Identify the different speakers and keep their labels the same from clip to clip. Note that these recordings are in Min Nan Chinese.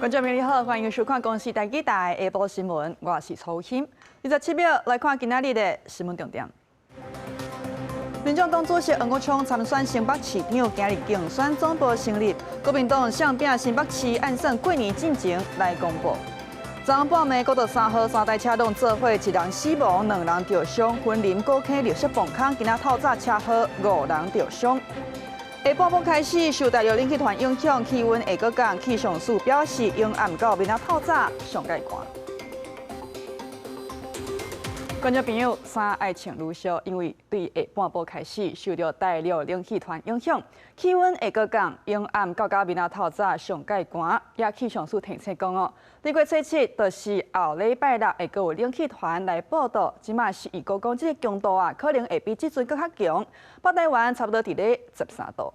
Speaker 1: 觀眾朋友你好，歡迎收看公視台語台下晡新聞，我是曹欣。27秒來看今仔日的新聞重點。民眾黨主席黃國昌參選新北市長，今日競選總部成立，國民黨雙拼新北市按算過年進前來公布。昨昏半暝，國道3號三台車攏做伙，一人死亡，兩人著傷。雲林古坑綠色磅空，今仔透早車禍五人著傷。下半晡開始受大陸冷氣團影響，氣溫會閣降。氣象署表示，陰暗到明仔透早上蓋寒。觀眾朋友，衫愛穿愈少，因為對下半晡開始受著大陸冷氣團影響，氣溫會閣降，陰暗到明仔透早上蓋寒。也氣象署提醒講哦，禮拜初七就是後禮拜六會閣有冷氣團來報到，這馬是預估講這个強度啊，可能會比這陣閣較強。北台灣差不多佇咧13度。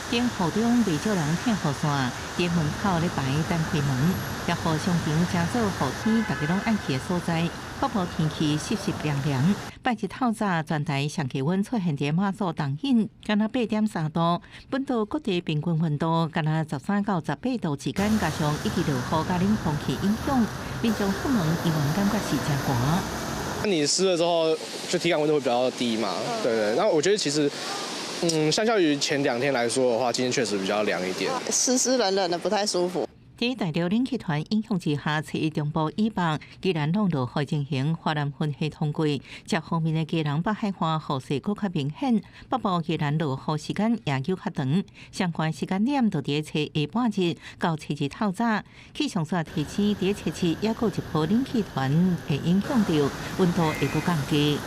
Speaker 2: 頂雨中袂少人撐雨傘，佇門口咧排等開門。熱河商場成做雨天大家攏愛去的所在。北部天氣濕濕涼涼，拜一透早全台上氣溫出現佇馬祖東引，敢若8.3度。本島各地平均溫度敢若13到18度之間，加上一直落雨佮冷空氣影響，民眾出門依然感覺是誠寒。
Speaker 3: 那你濕了之後，就體感溫度會比較低嘛？對對。那我覺得其實，相較於前兩天來說的話，今天確實比較涼一點。
Speaker 4: 濕濕冷冷的，不太舒服。
Speaker 2: 佇大陸冷氣團影響之下，初一中部以北宜蘭攏落雨情形，華南雲系通過，這方面的基隆北海岸雨勢閣較明顯，北部宜蘭落雨時間也有較長，相關時間點就佇初下半日到初二透早。氣象署提醒，佇初七猶閣有一波冷氣團會影響著溫度會閣降低。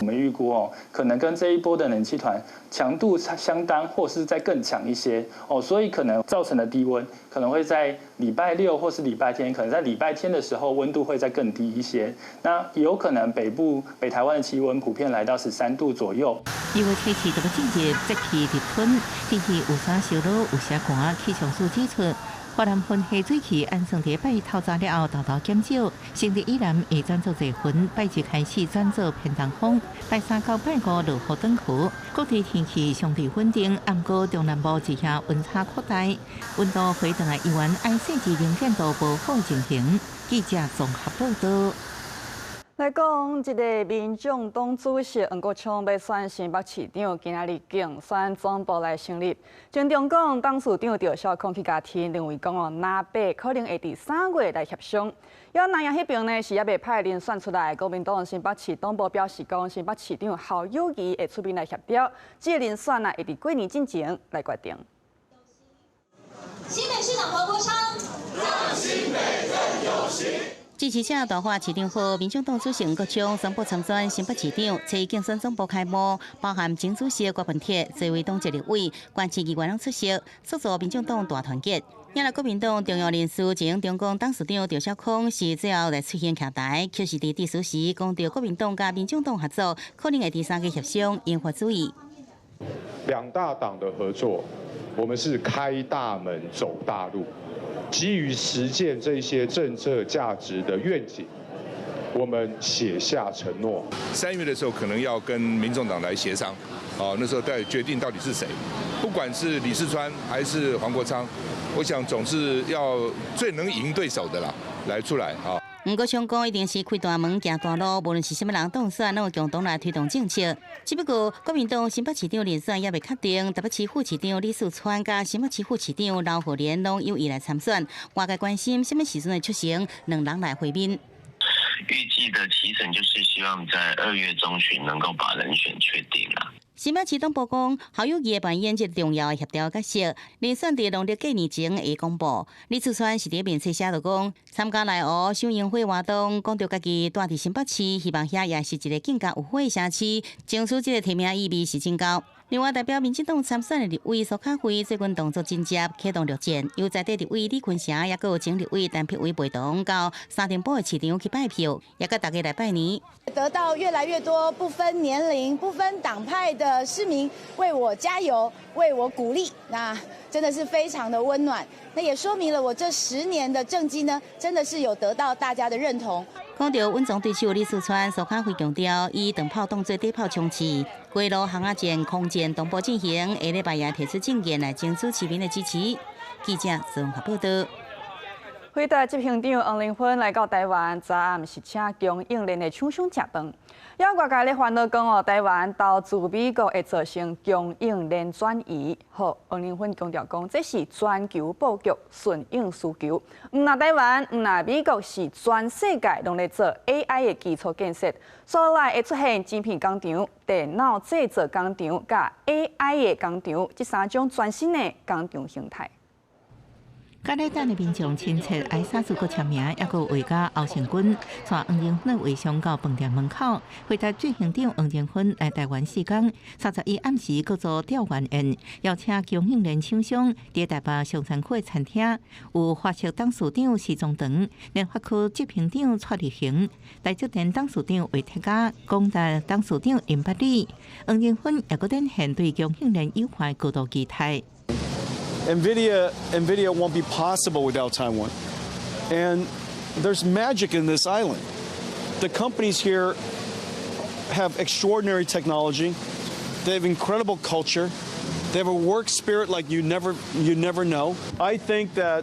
Speaker 5: 我們預估哦，可能跟這一波的冷氣團強度相當，或是再更強一些哦，所以可能造成的低溫可能會在禮拜六或是禮拜天，可能在禮拜天的時候溫度會再更低一些。那也有可能北部北台灣的氣溫普遍來到13度左右。
Speaker 2: 因為天氣這個進入節氣立春，天氣有啥燒熱，有啥寒，氣象署指出，華南雲系水汽按算佇拜一透早了後，沓沓減少，新竹以南會轉做濟雲，拜二開始轉做偏東風，拜三到拜五落雨轉雨，各地天氣相對穩定，毋過中南部一下溫差擴大，溫度回轉來依然愛細緻能見度無好情形。記者綜合報道。
Speaker 1: 來講，這个民眾黨主席黃國昌欲選新北市長，今仔日競選總部來成立。前中廣董事長趙少康去共提，認為講哦，藍白可能會佇3月來協商。猶藍營彼邊呢是猶未派人選出來，國民黨新北市黨部表示講，新北市長侯友宜會出面來協調，這个人選啊會佇過年進前來決定。
Speaker 6: 新北市長黃國昌，
Speaker 7: 讓新北更有型。
Speaker 8: 支持者大喊市長好，民眾黨主席黃國昌宣布參選新北市長，初一競選總部開幕，包含前主席郭文鐵、這位黨籍立委、縣市議員攏出席，塑造民眾黨大團結。也來國民黨重要人士前中廣董事長趙少康是最後來出現徛台，卻是佇致辭時講著國民黨佮民眾黨合作，可能會佇3月協商，引發注意。
Speaker 9: 兩大黨的合作，我們是開大門走大路。基於實踐這些政策價值的願景，我們寫下承諾。
Speaker 7: 3月的時候可能要跟民眾黨來協商，哦，那時候再決定到底是誰，不管是李四川還是黃國昌，我想總是要最能贏對手的啦，來出來啊。
Speaker 8: 黃國昌講，一定是開大門行大路，無論是啥物人當選，攏會共同來推動政策。只不過國民黨新北市長人選猶未確定，台北市副市長李四川佮新北市副市長劉浩然攏有意來參選。外界關心啥物時陣會促成兩人來會面。
Speaker 10: 預計的期程就是希望在2月中旬能夠把人選確定啦。
Speaker 8: 新北市黨部講，侯友宜扮演這個重要的協調角色，人選佇農曆過年前會公布。李四川是佇面冊寫著講，參加內湖賞櫻花活動，講著家己蹛佇新北市，希望遐也是一個更加有火的城市，爭取這個提名意味是真高。另外，代表民進黨參選的立委蘇卡輝最近動作真捷，啟動陸戰，由在地立委李坤城，抑閣有前立委陳柏惟陪同到三重埔的市場去拜票，也佮大家來拜年。
Speaker 11: 得到越來越多不分年齡、不分黨派的市民為我加油、為我鼓勵，那真的是非常的溫暖。那也說明了我這10年的政績呢，真的是有得到大家的認同。
Speaker 8: 講著穩總對手李四川，蘇卡輝強調，以長炮當做底炮衝刺，規路巷仔戰、空戰同步進行，下禮拜也提出政見來爭取市民的支持。記者綜合報道。
Speaker 1: 輝達執行長黃仁勳來到台灣，昨暗是請供應鏈的廠商食飯。有外界咧煩惱講哦，台灣投資美國會造成供應鏈轉移。好，黃仁勳強調講，這是全球布局，順應需求。毋但台灣，毋但美國，是全世界攏咧做 AI 的基礎建設，所以會出現晶片工廠、電腦製造工廠、佮 AI 的工廠，這三種全新的工廠形態。
Speaker 2: 佮咧等的民眾親切挨沙子閣簽名，抑閣畫家歐成軍帶黃仁勳遺像到飯店門口，輝達執行長黃仁勳來台灣4工，31暗時閣做吊唁宴，邀請供應鏈廠商佇台北松山區的餐廳，有華碩董事長施宗棠、聯發科執行長蔡力行、台積電董事長魏哲家、廣達董事長林百里。黃仁勳也閣展現對供應鏈優化高度期待。
Speaker 12: NVIDIA won't be possible without Taiwan. And there's magic in this island. The companies here have extraordinary technology. They have incredible culture. They have a work spirit like you never know. I think that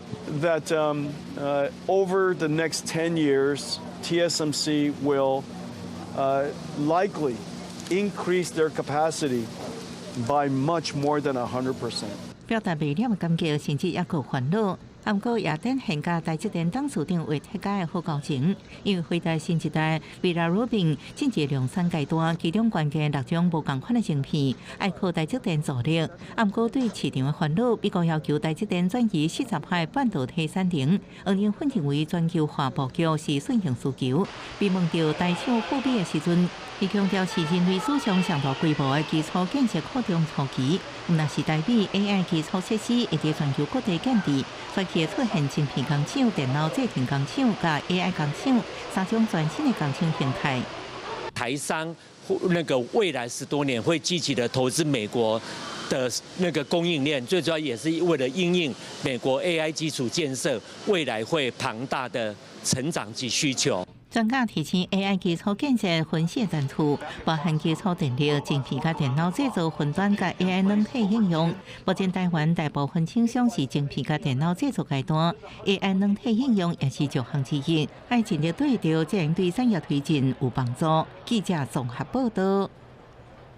Speaker 12: over the next 10 years, TSMC will likely increase their capacity by much more than 100%.
Speaker 2: 表達袂了的感激，甚至抑閣煩惱。毋過也展現佮台積電董事長魏哲家的好交情，因為輝達新一代 Vera Rubin 進入量產階段，其中關鍵六種無仝款的晶片，愛靠台積電助力。毋過對市場的煩惱，美國要求台積電轉移40%半導體產能，黃仁勳認為全球化布局是順應需求。被問到台廠赴美的時陣，伊強調是人類史上上大規模的基礎建設擴張初期，毋但是台美 AI 基礎設施會佇全球各地建置，所以會出現晶片工廠、電腦製程工廠、佮 AI 工廠三種全新的工廠形態。
Speaker 13: 台商那個未來10多年會積極的投資美國的那個供應鏈，最主要也是為了因應美國 AI 基礎建設未來會龐大的成長及需求。
Speaker 2: 專家提醒，AI 基礎建設分四層次，包含基礎電力、晶片佮電腦製造雲端佮 AI 軟體應用。目前台灣大部分廠商是晶片佮電腦製造階段，AI 軟體應用也是弱項之一，愛盡力對著，這樣對產業推進有幫助。記者綜合報道。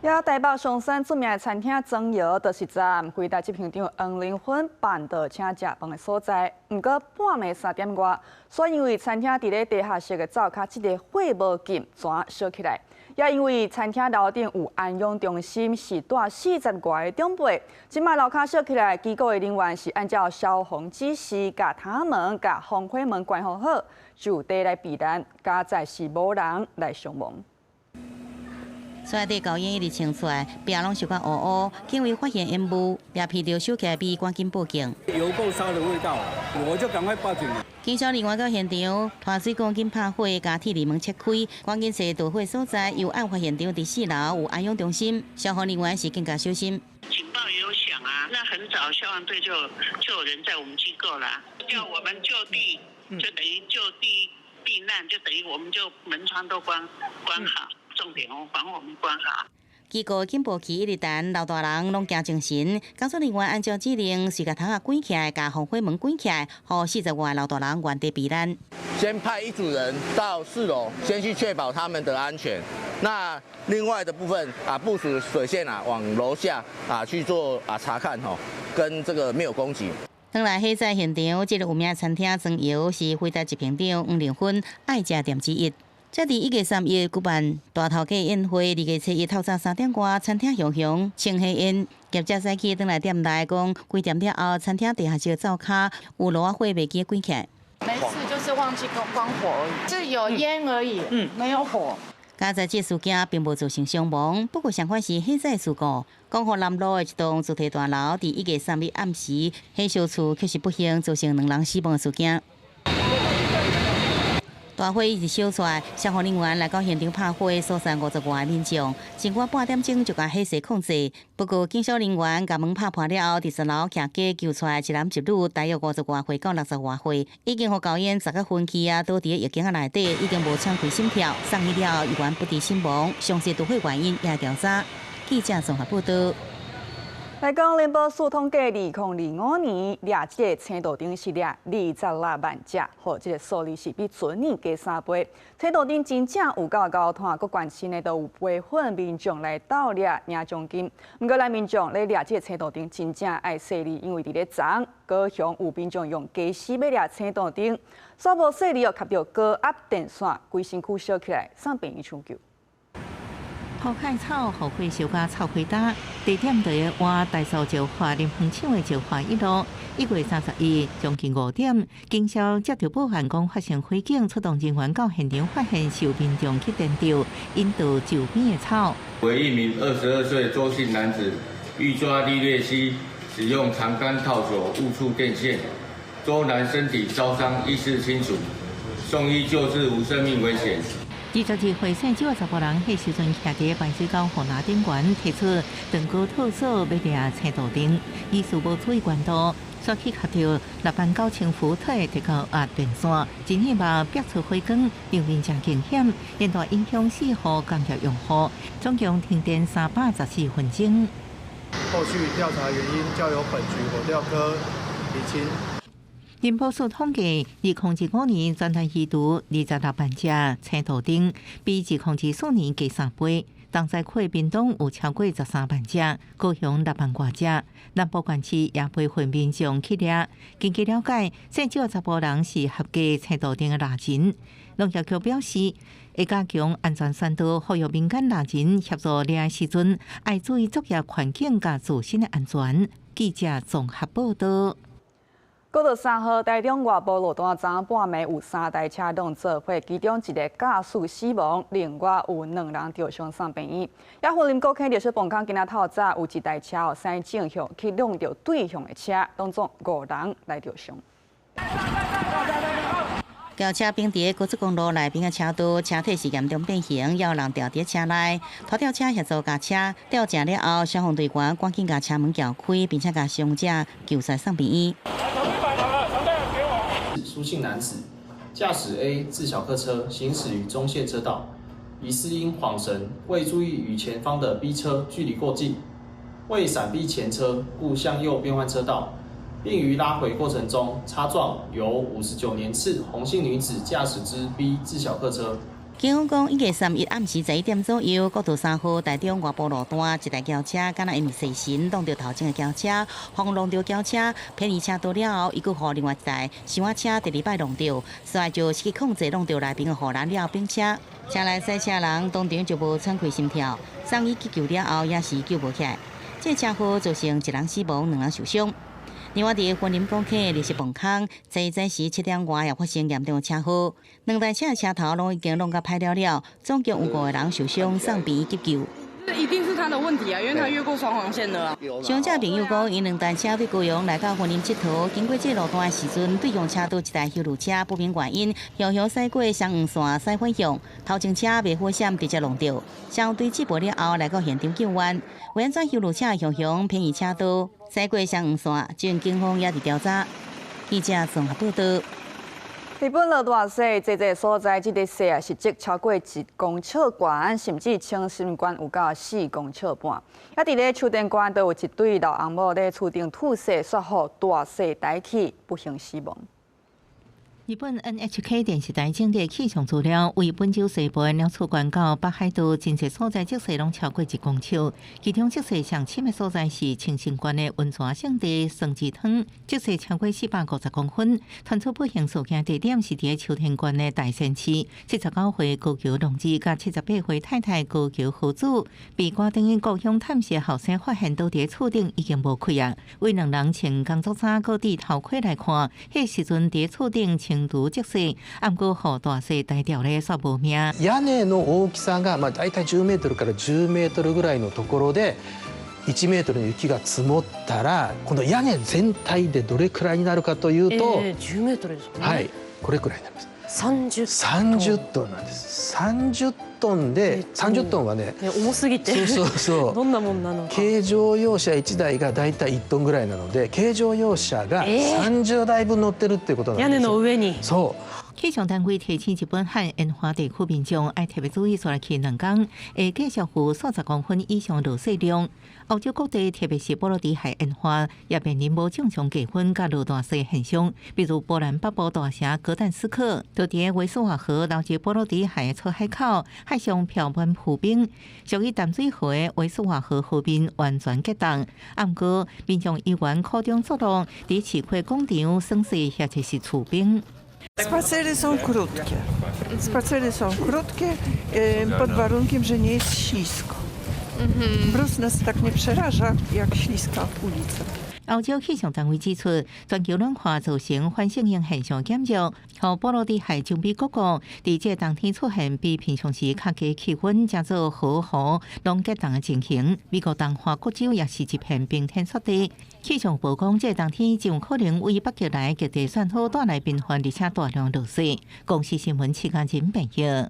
Speaker 1: 也台北松山著名的餐廳莊窯，就是昨暗輝達執行長黃仁勳辦桌請食飯的所在。毋過半暝3點外，煞因為餐廳佇咧地下室的灶跤，這个火無禁，全燒起來。也因為餐廳樓頂有安養中心，是蹛40外个長輩，這擺樓跤燒起來，機構的人員是按照消防指示，共窗門、共防火門關好好，就地來避難，佳哉是無人來傷亡。
Speaker 8: 所內底高煙一直衝出來，壁攏燒甲烏烏，警衛發現煙霧，也闻著燒起來味，趕緊報警。
Speaker 14: 油垢燒的味道，我就趕快報警。
Speaker 8: 警消人員到現場，拖水管緊拍火，共鐵閘門切開，趕緊踅著火所在，由案發現場佇四樓有安養中心，消防人員是更加小心。
Speaker 15: 警報也有響啊，那很早消防隊就有人在我們機構啦，叫我們就地，就等於就地避難，就等於我們就門窗都關好。重點哦，防火門關好。
Speaker 8: 機構警報器一直彈，老大人攏驚精神。工作人員按照指令，隨共窗仔關起來，共防火門關起來，予40外老大人原地避難。
Speaker 16: 先派一組人到四樓，先去確保他們的安全。那另外的部分啊，部署水線啊，往樓下啊去做啊查看吼，跟這個沒有攻擊。
Speaker 8: 轉來火災現場，這个有名餐廳莊窯是輝達執行長黃仁勳愛食店之一。這佇1月31舉辦大頭家宴會，2月7日透早3點外，餐廳熊熊衝黑煙，業者駛去轉來店內講，關店了後，餐廳地下室灶跤有爐仔火袂記關起來。
Speaker 17: 沒事，就是忘記關關火而已，是有煙而已，沒有火。
Speaker 8: 佳哉這事件並無造成傷亡，不過相款是火災事故。光復南路的一棟主體大樓，佇1月3日暗時，火燒厝確實不幸造成兩人死亡的事件。大火一直燒出來，消防人員來到現場拍火，疏散50外民眾。經過半點鐘就共火勢控制。不過，警消人員共門拍破了後，佇10樓徛家救出來一男一女，大約50外歲到60外歲，已經予厚煙燒甲昏去啊，倒佇浴間仔內底，已經無喘氣心跳，送醫了後猶原不知身亡。詳細導火原因也調查。記者綜合報道。
Speaker 1: 來講，林保署統計，2025年掠這个青豆燈是掠26萬隻，予這个數字是比前年加3倍。青豆燈真正有夠𠢕炭，閣關心的都有培訓民眾來鬥掠領獎金。毋過，咱民眾咧掠這个青豆燈真正愛細膩，因為佇咧昨高雄有民眾用家私欲掠青豆燈，煞無細膩哦，磕著高壓電線，規身軀燒起來，送病院搶救。
Speaker 2: 塗海草，予火燒甲臭氣焦。地點佇倚台塑石化林園廠的石化一路。1月31將近5點，警消接到報案，講發生火警，出動人員到現場，發現受民眾去電著，引導周邊的草。
Speaker 18: 為一名22歲周姓男子，欲抓獵獵蜥，使用長桿套索誤觸電線，周男身體燒傷，意識清楚，送醫救治無生命危險。
Speaker 2: 22歲姓周的查埔人，彼時陣徛佇排水溝護欄頂懸，提出長高套索欲掠青豆燈，疑似無注意懸度，煞去磕著6萬9千伏特的高壓電線，真意外逼出火光，場面誠驚險，連帶影響四戶工業用戶，總共停電314分鐘。
Speaker 19: 後續調查原因交由本局火調科釐清。
Speaker 2: 林保署統計，2025年全台漁除26萬隻青豆燈，比2024年加3倍。東在區屏東有超過13萬隻，高雄6萬外隻。南部縣市也培訓民眾去掠。根據了解，姓周查埔人是合格青豆燈的獵人。農業局表示，會加強安全宣導，呼籲民間獵人協助掠的時陣，愛注意作業環境佮自身的安全。記者綜合報道。
Speaker 1: 國道3號台中外埔路段，昨半暝有三台車挵做伙，其中一个駕駛死亡，另外有兩人著傷送病院。也雲林高坑綠色泵空今仔透早有一台車哦，駛正向去挵著對向的車，當中五人來著傷。
Speaker 8: 轎車停佇高速公路內邊的車道，車體是嚴重變形，有人牢佇車內。拖吊車協助共車吊正了後，消防隊員趕緊共車門撬開，並且共傷者救出送病院。
Speaker 20: 蘇姓男子駕駛 A 字小客車行駛於中線車道，疑似因晃神未注意與前方的 B 車距離過近，為閃避前車，故向右變換車道，並於拉回過程中擦撞由59年次洪姓女子駕駛之 B 字小客車。
Speaker 8: 警方講，1月31暗時11點左右，國道3號台中外埔路段，一台轎車敢若因為細神挵著頭前的轎車，予挵著轎車偏離車道了後，伊閣予另外一台小車第二擺挵著，所以就失去控制挵著內邊的護欄了後反車，車內駛車人當場就無喘氣心跳，送醫急救了後也是救無起來。這車禍造成一人死亡，兩人受傷。另外，佇雲林高坑綠色泵空，在早時7點外也發生嚴重的車禍，兩台車的車頭攏已經挵甲歹了了，總共有五個人受傷，送病院急救。
Speaker 17: 這一定是他的問題啊，因為他越過雙黃線了。
Speaker 8: 傷者朋友講，𪜶兩台車對高雄來到雲林𨑨迌，經過這路段的時陣，對向車道一台休旅車不明原因，向向駛過雙黃線駛反向，頭前車袂好閃，直接挵著。消防隊接報了後，來到現場救援。為按怎休旅車向向偏移車道，駛過雙黃線，這警方也佇調查。記者綜合報道。
Speaker 1: 日本落大雪，濟濟所在，這个雪啊，實質超過1公尺懸，甚至青森縣有到4公尺半。啊，佇咧秋田縣，都有一對老翁某咧厝頂吐雪，煞予大雪帶去，不幸死亡。
Speaker 2: 日本 NHK 電視台整理氣象資料，為本州西部的鳥取縣到北海道真濟所在積雪攏超過1公尺，其中積雪上深的所在是青森縣的溫泉勝地雙之湯，積雪超過450公分。傳出不幸事件地點是佇秋田縣的大仙市，79歲高橋隆二佮78歲太太高橋和子，被趕轉去故鄉探視的後生發現倒佇厝頂已經無氣啊！為兩人穿工作衫、閣戴頭盔來看，彼時陣佇厝頂清除積雪，毋過予大雪帶掉咧，煞無命。
Speaker 21: 屋根の大きさがまあ大体10メートルから10メートルぐらいのところで1メートルの雪が積もったらこの屋根全体でどれくらいになるかというと、
Speaker 22: 10メートルですね。
Speaker 21: はい、これくらいになります。
Speaker 3: 30
Speaker 21: 30トンなんです。30トンで、30トンはね、
Speaker 3: 重すぎて。
Speaker 21: そうそうそう。
Speaker 3: どんなもんなのか。
Speaker 21: 軽乗用車1台がだいたい1トンぐらいなので、軽乗用車が30台分乗ってるっていうことなんです。
Speaker 3: 屋根の上に。
Speaker 21: そう。
Speaker 2: 氣象單位提醒日本漢沿岸地區民眾愛特別注意，煞來去兩工會繼續有數十公分以上落雪量。歐洲各地，特別是波羅的海沿岸，也面臨無正常氣溫佮落大雪現象。比如波蘭北部大城格但斯克，就佇維斯瓦河流入波羅的海的出海口，海上飄滿浮冰，屬於淡水河的維斯瓦河河面完全結凍。毋過，民眾依然苦中作樂，佇市區廣場耍雪或者是除冰。
Speaker 22: Spacery są krótkie. Spacery są krótkie pod warunkiem, że nie jest ślisko. Mróz nas tak nie przeraża jak śliska ulica.
Speaker 2: 歐洲氣象單位指出，全球暖化造成反聖嬰現象減弱，予波羅的海周邊各國佇這冬天出現比平常時較低氣溫，成做河湖攏結凍的情形。美國東岸各州也是一片冰天雪地。氣象部講，這冬天真有可能為北極來極地旋風帶來頻繁而且大量落雪。公視新聞，徐嘉仁編譯。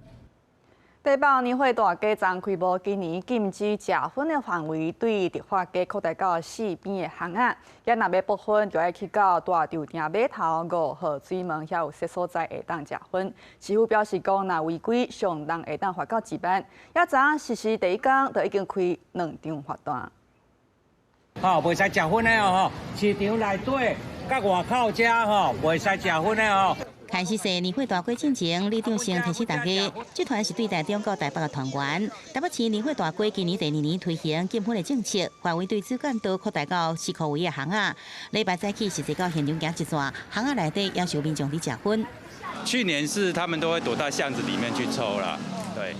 Speaker 1: 台北年貨大街昨開幕，今年禁止食薰的範圍對迪化街擴大到四邊的巷仔。也若欲爆薰，就愛去到大稻埕碼頭五號水門遐有設所在會當食薰。市府表示講，若違規，上重會當罰到1萬。也昨實施第一工，就已經開兩張罰單。
Speaker 23: 吼，袂使食薰的哦，市場內底佮外口遮吼，袂使食薰的哦。
Speaker 8: 開始踅年貨大街進前，里長先提醒大家，這團是對台中到台北的團員。台北市年貨大街今年第二年推行禁薰的政策，範圍對主幹道擴大到四箍圍的巷仔。禮拜早起實際到現場行一轉，巷仔內底也是有民眾佇食薰。
Speaker 24: 去年是他們都會躲到巷子裡面去抽啦，對。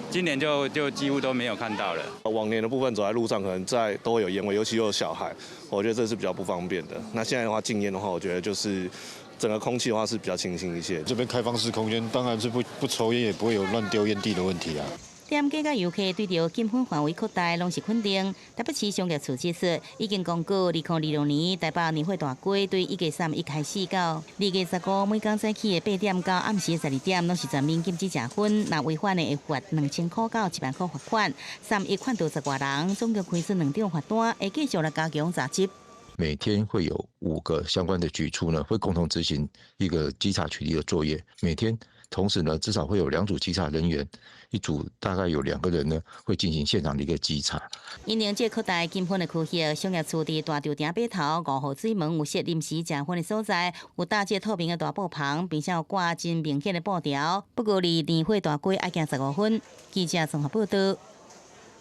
Speaker 24: 今年就幾乎都沒有看到了。
Speaker 25: 往年的部分走在路上，可能在都會有煙味，尤其有小孩，我覺得這是比較不方便的。那現在的話禁煙的話，我覺得就是整個空氣的話是比較清新一些。
Speaker 26: 這邊開放式空間，當然是不抽煙，也不會有亂丟煙蒂的問題啊。
Speaker 8: 店家佮遊客對著禁薰範圍擴大，攏是肯定。台北市商業處指出，已經公告2026年台北年貨大街對1月31開始到2月15，每工早起的8點到暗時12點，攏是全面禁止食薰。若違反的會罰2000箍到1萬箍罰款。三一勸導十外人，總共開出兩張罰單，會繼續來加強查緝。
Speaker 27: 每天會有5個相關的局處呢，會共同執行一個稽查取締的作業。每天同時呢，至少會有2組稽查人員，一組大概有2個人呢，會進行現場的一個稽查。
Speaker 8: 因應這擴大禁薰的區域，商業處佇大稻埕碼頭5號水門有設臨時食薰的所在，有搭這透明的大布棚，並且有掛真明顯的布條。不過離年貨大街愛行15分。記者綜合報道。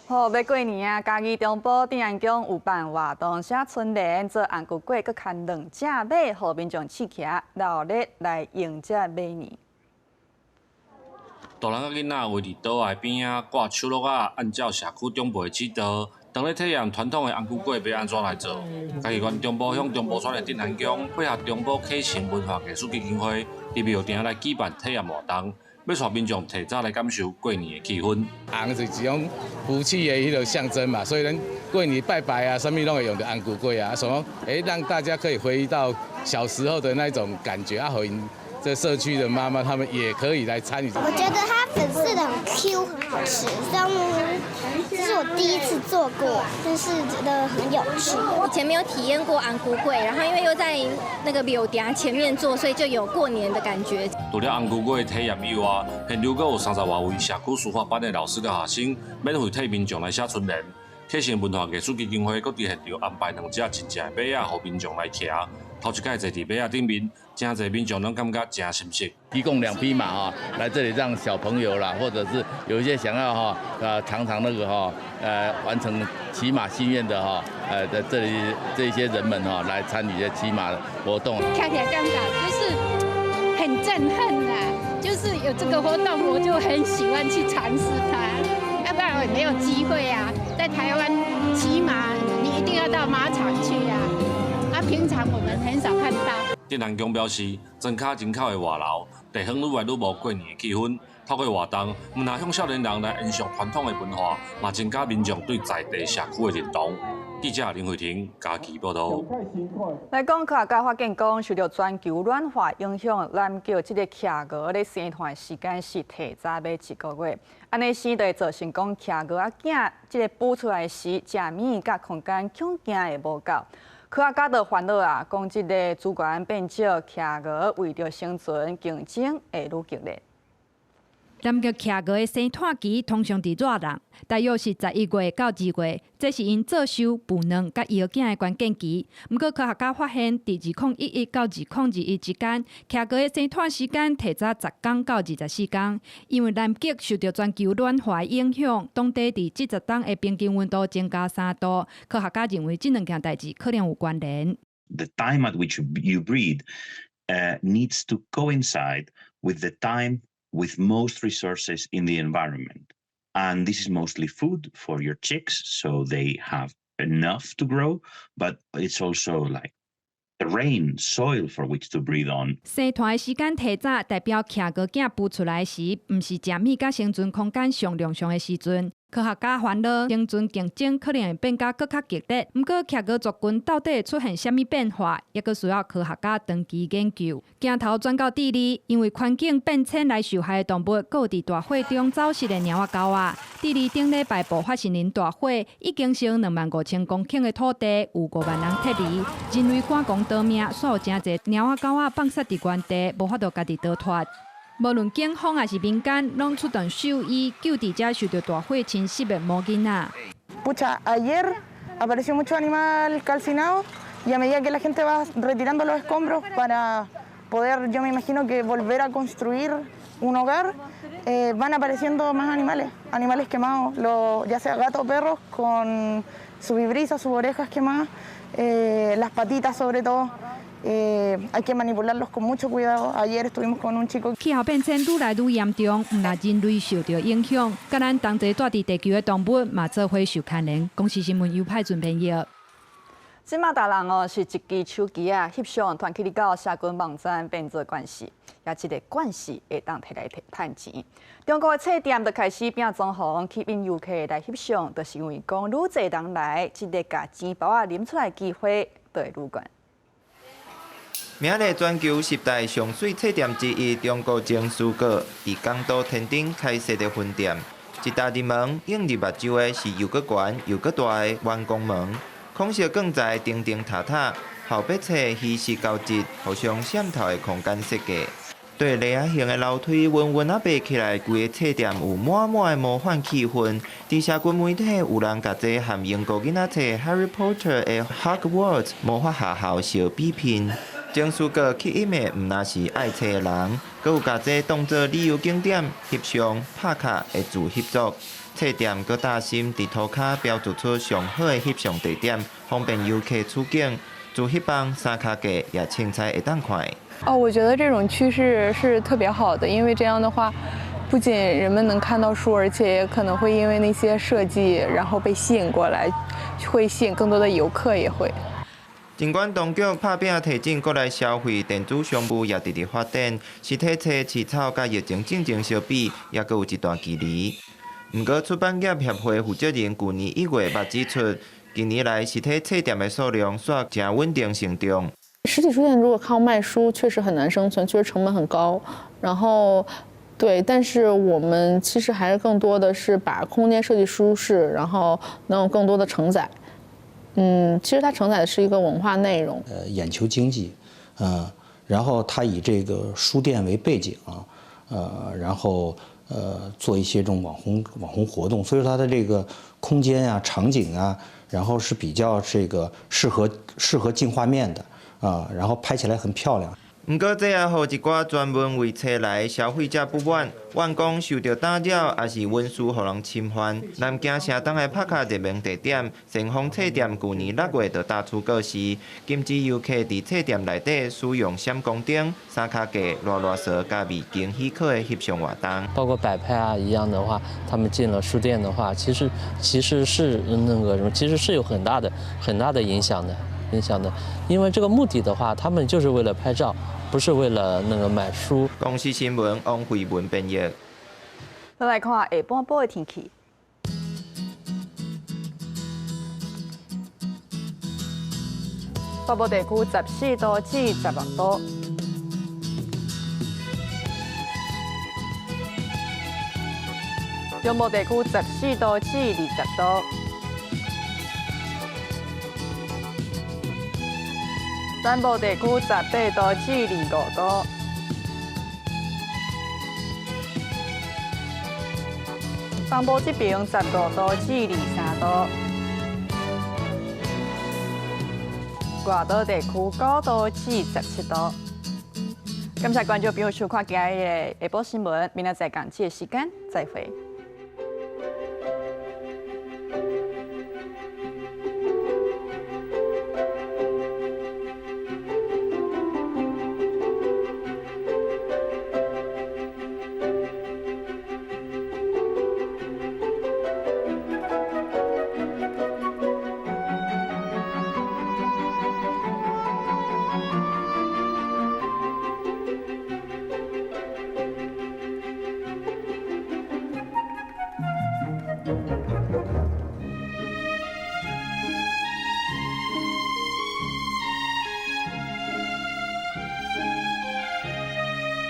Speaker 1: 好，欲過年啊！嘉義中埔鎮安宮有辦活動，寫春聯做紅龜粿，閣牽兩隻馬，予民眾試騎，熱鬧來迎接馬年。
Speaker 28: 大人佮囡仔圍佇桌仔邊仔掛手橐仔，按照社區長輩指導，當咧體驗傳統的紅龜粿欲按怎來做。嘉義縣中埔鄉中埔村的鎮安宮配合中埔啟成文化藝術基金會，佇廟埕來舉辦體驗活動。欲帶民眾提早來感受過年的氣氛。
Speaker 29: 紅是一種福氣的彼個象徵嘛，所以咱過年拜拜啊，啥物攏會用著紅龜粿啊，什麼讓大家可以回憶到小時候的那種感覺啊，予𪜶這社區的媽媽他們也可以來參與。
Speaker 30: 我覺得它粉絲的很 Q，很好吃。雖然這是我第一次做過，但是覺得很有趣。
Speaker 31: 以前沒有體驗過紅龜粿，然後因為又在那個廟埕前面做，所以就有過年的感覺。
Speaker 28: 除了紅龜粿體驗以外，現場閣有30外位社區書法班的老師佮學生，免費替民眾來寫春聯。啟成文化藝術基金會閣佇現場安排兩隻真正的馬仔，予民眾來騎。頭一擺坐佇馬仔頂面，誠濟民眾攏感覺誠心適。
Speaker 32: 提供2匹馬哈，來這裡讓小朋友啦，或者是有一些想要哈，嘗嘗那個哈，完成騎馬心願的哈，在這裡這些人們哈，來參與這騎馬活動。
Speaker 33: 看起來感覺就是很震撼啦，就是有這個活動，我就很喜歡去嘗試它，要不然我也沒有機會啊。在台灣騎馬，你一定要到馬場去啊。啊，平常我們很少看到。
Speaker 28: 鎮安宮表示，莊跤人口的外流，地方愈來愈無過年的氣氛。透過活動，毋但向少年人來延續傳統的文化，嘛增加民眾對在地社區的認同。記者林慧婷嘉義報道。
Speaker 1: 來講科學家發現講，受著全球暖化影響，南極這个企鵝咧生湠時間是提早欲一個月，按呢生就會造成講企鵝仔囝這个孵出來時，食物佮空間恐驚會無夠。科學家就煩惱啊，講這个資源變少，企鵝為著生存競爭會愈激烈。
Speaker 3: 南極企鵝的生湠期通常佇熱浪，大約是11月到2月，這是𪜶做壽、孵卵佮搖囝的關鍵期。毋過科學家發現，佇2011到2021之間，企鵝的生湠時間提早10天到24天。因為南極受著全球暖化影響，當地佇這10冬的平均溫度增加3度。科學家認為這兩件代誌可能有關聯。
Speaker 4: The time at which you breed needs to coincide with the time with most resources in the environment. And this is mostly food for your chicks, so they have enough to grow, but it's also like terrain, soil for which to breed on.
Speaker 3: 生湠的時間提早，代表企鵝囝孵出來時，毋是食物佮生存空間上量上的時陣。科學家煩惱生存競爭可能會變甲閣較激烈。毋過企鵝族群到底會出現啥物變化，猶閣需要科學家長期研究。鏡頭轉到智利，因為環境變遷來受害的動物，閣有佇大火中走失的貓仔狗仔。智利頂禮拜爆發森林大火，已經燒25,000公頃的土地，有5萬人撤離。人類趕狂逃命，煞有誠濟貓仔狗仔放殺佇原地，無法度家己逃脫。無論警方抑是民間，攏出動獸醫救治這受著大火侵襲的毛囡仔。
Speaker 5: Pucha, ayer apareció mucho animal calcinado y a medida que la gente va retirando los escombros para poder, yo me imagino que volver a construir un hogar, van apareciendo más animales, animales quemados, ya sea gatos o perros con sus vibrisas, sus orejas quemadas, las patitas sobre todo. Hay que manipularlos con mucho cuidado. Ayer estuvimos con un chico.
Speaker 3: 氣候變遷愈來愈嚴重，毋但人類受著影響，佮咱同齊蹛佇地球的動物嘛做伙受牽連。公視新聞尤派準編譯。
Speaker 1: 這馬逐人哦，是一支手機仔翕相，傳去到社群網站變做慣勢，也這个慣勢會當提來趁錢。中國的冊店就開始拼裝潢，吸引遊客來翕相，就是因為講愈濟人來，這个共錢包仔啉出來機會就會愈懸。
Speaker 6: 名列全球十大上媠冊店之一，中國情書閣佇港都天頂開設的分店，一踏入門，映入目睭的是又閣懸又閣大的圓光門，空色鋼材釘釘塔塔，後壁冊虛實交織，互相滲透的空間設計。對犁仔形的樓梯，穩穩仔爬起來，規个冊店有滿滿的魔幻氣氛。佇社群媒體有人共這和英國囡仔冊《Harry Potter》的 Hogwarts 魔法學校相比拼。情書閣吸引的毋但是愛冊的人，閣有共這當做旅遊景點、翕相、拍卡的自翕族。冊店閣擔心佇塗跤標註出上好的翕相地點，方便遊客取景。自翕房三跤架也凊彩會當看。
Speaker 7: 哦，我覺得這種趨勢是特別好的，因為這樣的話，不僅人們能看到書，而且也可能會因為那些設計，然後被吸引過來，會吸引更多的遊客，也會。
Speaker 6: 儘管當局拍拚提振國內消費，電子商務也直直發展，實體冊市場佮疫情進前相比，猶閣有一段距離。毋過出版業協會負責人舊年1月捌指出，近年來實體冊店的數量煞誠穩定成長。
Speaker 9: 實體書店如果靠賣書，確實很難生存，確實成本很高。然後，對，但是我們其實還是更多的是把空間設計舒適，然後能有更多的承載。其實它承載的是一個文化內容。
Speaker 10: 眼球經濟，然後它以這個書店為背景，然後做一些這種網紅活動，所以說它的這個空間啊、場景啊，然後是比較這個適合進畫面的啊，然後拍起來很漂亮。
Speaker 6: 毋過，這也予一寡專門為冊來消費者不滿，怨講受著打擾，抑是文書予人侵犯。南京城東的拍卡熱門地點，先鋒冊店，舊年6月就踏出告示，禁止遊客佇冊店內底使用閃光燈、三跤架、賴賴趖佮未經許可的翕相活動。
Speaker 11: 包括擺拍啊一樣的話，他們進了書店的話，其實是那個什麼，其實是有很大的很大的影響的。影響的，因為這個目的的話，他們就是為了拍照，不是為了那個買書。
Speaker 6: 公視新聞王慧文編譯。
Speaker 1: 再來看下半晡的天氣。北部地區14度至16度。中部地區14度至20度。南部地區18度至25度。東部這邊15度至23度。外島地區9度至17度。感謝觀眾朋友收看今日的下晡新聞，明仔載仝這個時間再會。